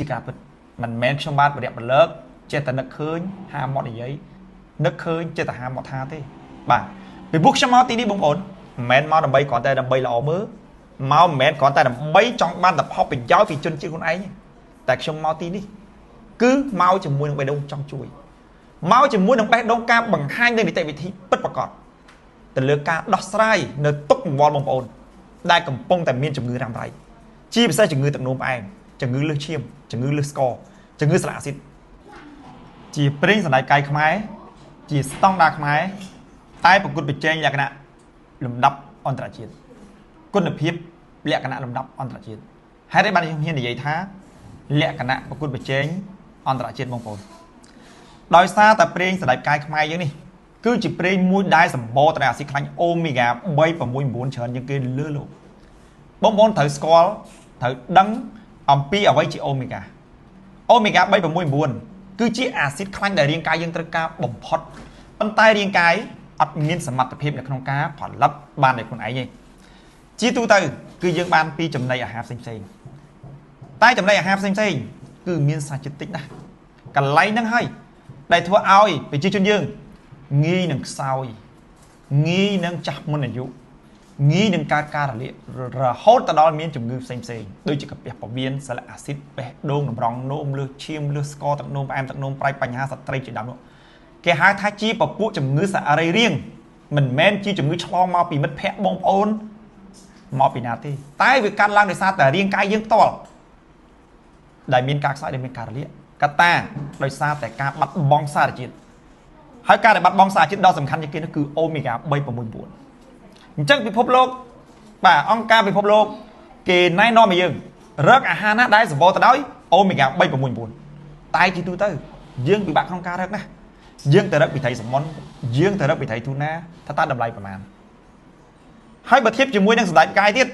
ជាការពិតមិនមែនខ្ញុំបាទវរៈពលឹកចេះតែនឹកឃើញហាមាត់និយាយនឹកឃើញចេះតែហាមាត់ថាទេបាទពីព្រោះខ្ញុំមកទីនេះបងប្អូនមិនមែនមកដើម្បីគ្រាន់តែដើម្បីល្អមើលមកមិនមែនគ្រាន់តែដើម្បីចង់បានតែផលប្រយោជន៍ពីជនជាតិខ្លួនឯងតែខ្ញុំមកទីនេះគឺមកជាមួយនឹងបេះដូងចង់ជួយមកជាមួយនឹងបេះដូងការបង្ហាញនូវនីតិវិធីពិតប្រាកដទៅលើការដោះស្រាយនៅទុក្ខកង្វល់បងប្អូនដែលកំពុងតែមានជំងឺរ៉ាំរ៉ៃជាពិសេសជំងឺទឹកនោមផ្អែមជំងឺលើសឈាមជំងឺលើសស្ករជំងឺស្លាកអាស៊ីតជាប្រេងសណ្តែកកាយខ្មែរជាស្តង់ដារខ្មែរតែប្រកួតប្រជែងលក្ខណៈលំដាប់អន្តរជាតិគុណភាពលក្ខណៈលំដាប់អន្តរជាតិហេតុអីបានខ្ញុំហ៊ាននិយាយថាលក្ខណៈប្រកួតប្រជែងអន្តរជាតិបងប្អូនដោយសារតែប្រេងសណ្តែកកាយខ្មែរយើងនេះគឺជាប្រេងមួយដែលសម្បូរទៅដោយអាស៊ីតខ្លាញ់អូមេហ្គា369ច្រើនជាងគេលើលោកបងប្អូនត្រូវស្គាល់ត្រូវដឹងអំពីអ្វីជាអូមេហ្គាអូមេហ្គា369គឺជាអាស៊ីតខ្លាញ់ដែលរាងកាយយើងត្រូវការបំផុតប៉ុន្តែរាងកាយអត់មានសមត្ថភាពនៅក្នុងការផលិតបានដោយខ្លួនឯងទេជាទូទៅគឺយើងបានពីចំណីអាហារផ្សេងៗតែចំណីអាហារផ្សេងៗគឺមានសារជាតិតិចណាស់កន្លែងហ្នឹងហើយដែលធ្វើឲ្យប្រជាជនយើងងាយនឹងខ្សោយងាយនឹងចាស់មុនអាយុងាយនឹងកើតការរលាករហូតទៅដល់មានជំងឺផ្សេងៗដូចជាកាពះពោះវៀនសាឡាក់អាស៊ីតបេះដូងតម្រង់នោមលើសឈាមលើសស្ករទឹកនោមផ្អែមទឹកនោមប្រៃបញ្ហាស្ត្រីជាដើមនោះគេហៅថាជាពពួកជំងឺសរីរាង្គមិនមែនជាជំងឺឆ្លងមកពីមិត្តភ័ក្តិបងប្អូនមកពីណាទេតែវាកើតឡើងដោយសារតែរាងកាយយើងផ្ទាល់ដែលមានការខ្សោយដែលមានការរលាកកត្តាដោយសារតែការបាត់បង់សារជាតិហើយការដែលបាត់បង់សារជាតិដ៏សំខាន់ជាងគេនោះគឺអូមេហ្គា369អញ្ចឹងពិភពលោកបាទអង្គការពិភពលោកគេណែនាំឲ្យយើងរកអាហារណាដែលសម្បូរទៅដោយអូមេហ្គា369តែជាទូទៅយើងពិបាកក្នុងការរកណាស់យើងទៅរកពីត្រីសមុនយើងទៅរកពីត្រីទូណាថាតើតម្លៃប្រមាណហើយបើធៀបជាមួយនឹងសណ្តែកផ្កាយទៀត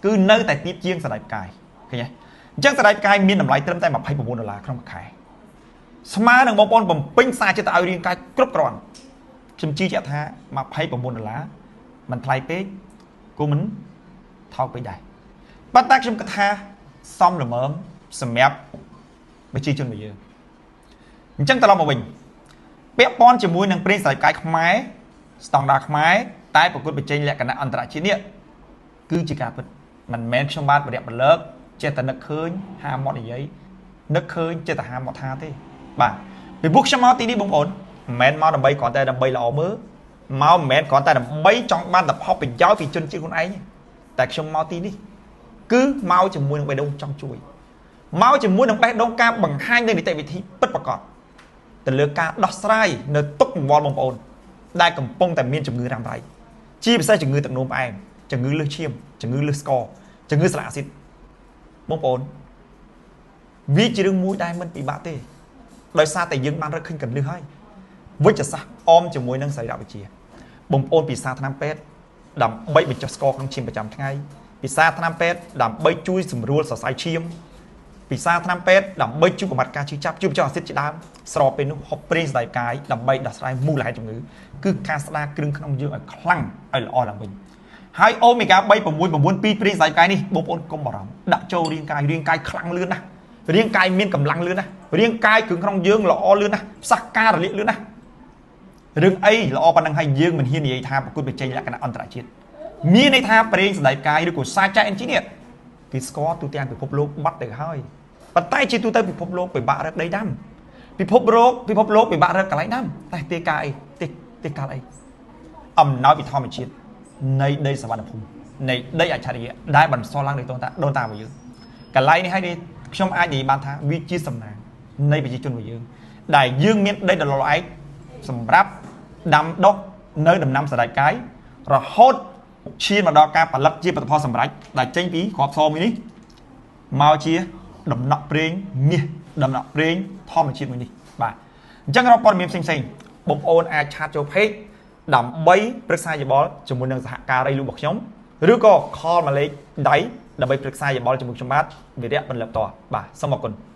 គឺនៅតែទាបជាងសណ្តែកផ្កាយឃើញទេអញ្ចឹងសណ្តែកផ្កាយមានតម្លៃត្រឹមតែ29ដុល្លារក្នុងមួយខែស្មើនឹងបងប្អូនបំពេញសារជាតិទៅឲ្យរាងកាយគ្រប់គ្រាន់ខ្ញុំជឿជាក់ថា29ដុល្លារមិនថ្លៃពេកក៏មិនថោកពេកដែរប៉ុន្តែខ្ញុំគិតថាសមល្មមសម្រាប់ប្រជាជនរបស់យើងអញ្ចឹងត្រឡប់មកវិញពាក់ព័ន្ធជាមួយនឹងប្រេងសណ្តែកផ្កាយខ្មែរស្តង់ដារខ្មែរតែប្រកួតប្រជែងលក្ខណៈអន្តរជាតិនេះគឺជាការពិតមិនមែនខ្ញុំបាទវរៈពលឹកចេះតែនឹកឃើញហាមាត់និយាយនឹកឃើញចេះតែហាមាត់ថាទេបាទពីព្រោះខ្ញុំមកទីនេះបងប្អូនមិនមែនមកដើម្បីគ្រាន់តែដើម្បីល្អមើលមកមិនមែនគ្រាន់តែដើម្បីចង់បានតែផលប្រយោជន៍ពីជនជាតិខ្លួនឯងតែខ្ញុំមកទីនេះគឺមកជាមួយនឹងបេះដូងចង់ជួយមកជាមួយនឹងបេះដូងការបង្ហាញនូវនីតិវិធីពិតប្រាកដទៅលើការដោះស្រាយនៅទុក្ខកង្វល់បងប្អូនដែលកំពុងតែមានជំងឺរ៉ាំរ៉ៃជាពិសេសជំងឺទឹកនោមផ្អែមជំងឺលើសឈាមជំងឺលើសស្ករជំងឺស្លាកអាស៊ីតបងប្អូនវាជារឿងមួយដែលមិនពិបាកទេដោយសារតែយើងបានរកឃើញកលឹះហើយវិជ្ជសាស្ត្រអមជាមួយនឹងសរីរវិទ្យាបងប្អូនពិសាថ្នាំពេទ្យដើម្បីបញ្ចុះស្ករក្នុងឈាមប្រចាំថ្ងៃពិសាថ្នាំពេទ្យដើម្បីជួយសម្រួលសរសៃឈាមពិសាថ្នាំពេទ្យដើម្បីជួយបំបត្តិការឈឺចាប់ជួយបញ្ចុះអាស៊ីតជាដើមស្របពេលនោះហូបប្រេងសណ្តែកផ្កាយដើម្បីដោះស្រាយមូលហេតុជំងឺគឺការស្ដារគ្រឿងក្នុងយើងឲ្យខ្លាំងឲ្យល្អឡើងវិញហើយអូមេហ្គា369 ប្រេងសណ្តែកផ្កាយនេះបងប្អូនកុំបារម្ភដាក់ចូលរាងកាយរាងកាយខ្លាំងលឿនណាស់រាងកាយមានកម្លាំងលឿនណាស់រាងកាយគ្រឿងក្នុងយើងល្អលឿនណាស់ផ្សះការរលាកលឿនណាស់រឿងអីល្អប៉ុណ្ណឹងហើយយើងមិនហ៊ាននិយាយថាប្រកួតប្រជែងលក្ខណៈអន្តរជាតិមានន័យថាប្រេងសណ្តែកផ្កាយឬក៏សាចាអេនជីនេះគេស្គាល់ទូទាំងពិភពលោកបាត់ទៅហើយប៉ុន្តែជាទូទៅពិភពលោកពិបាករកដីដាំពិភពលោកពិបាករកកន្លែងដាំតែទេកាអីទេកាលអីអំណោយពីធម្មជាតិនៃដីសវណ្ណភូមិនៃដីអច្ឆរិយៈដែលបន្សល់ឡើងដោយដូនតារបស់យើងកន្លែងនេះហើយខ្ញុំអាចនិយាយបានថាវាជាសំណាងនៃប្រជាជនរបស់យើងដែលយើងមានដីដ៏ល្អឯកសម្រាប់ដាំដុះនៅដំណាំសណ្តែកកាយរហូតឈានមកដល់ការផលិតជាផលិតផលសម្រេចដែលចេញពីគ្រាប់សមួយនេះមកជាដំណក់ប្រេងមាសដំណក់ប្រេងធម្មជាតិមួយនេះបាទអញ្ចឹងរកព័ត៌មានផ្សេងៗបងប្អូនអាចឆាតចូល page ដើម្បីប្រឹក្សាយោបល់ជាមួយនឹងសហការីរបស់ខ្ញុំឬក៏ call មកលេខដៃដើម្បីប្រឹក្សាយោបល់ជាមួយខ្ញុំបាទវីរៈពលឹកតបាទសូមអរគុណ។